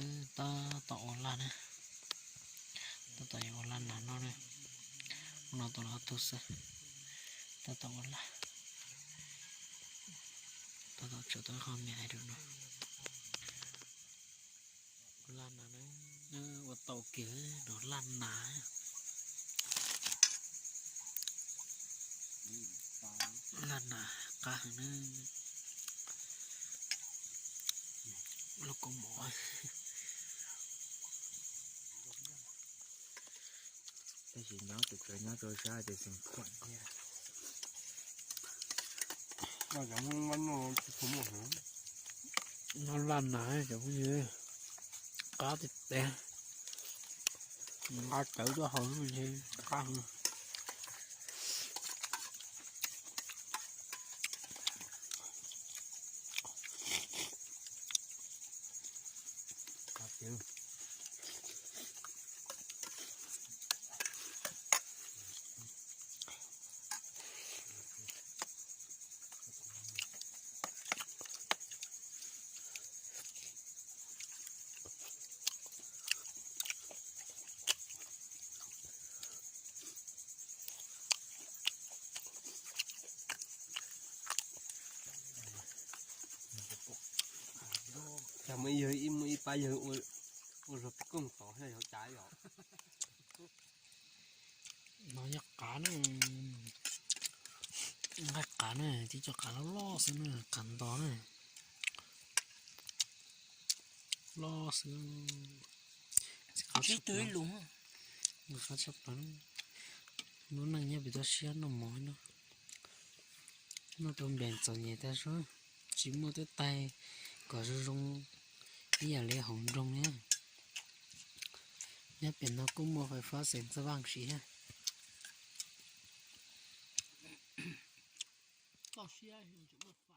Tab tom ua laj na, tab tom yuav ua laj nas noj na. Ua no tau los ob tug xwb, tab tom ua laj, tab tom tso tau qhov me ais rau no. Ua laj nas na, ua tau kiag no laj nas. Laj nas qab heev na, lub kua muag. Tab sis nyob tus tsawv nyob rau sab ces xeem khuam thiab. Noj laj nas cov phooj ywg, qab tiag tiag, nqa cawv tuaj haus noj ntshe qab heev. Cas muaj ib yawg, muaj ib pab yawg ua zog peb kooj tod thiab yog cas yom? No yog qav na, nqaij qav na, tib co qav loj loj xwb na, qav nto na, loj xwb. Qab tshaj plaws, qab tshaj plaws. Lub neej nyob pem toj siab noj mov no, noj rau npem txom nyem tag zog, tsis muaj twb taig kom zoo zoo ib yam li hauv nroog li. Nyob pem no kuj muaj fais fab xeem txaj vaj siv thiab. Toj siab tsis muaj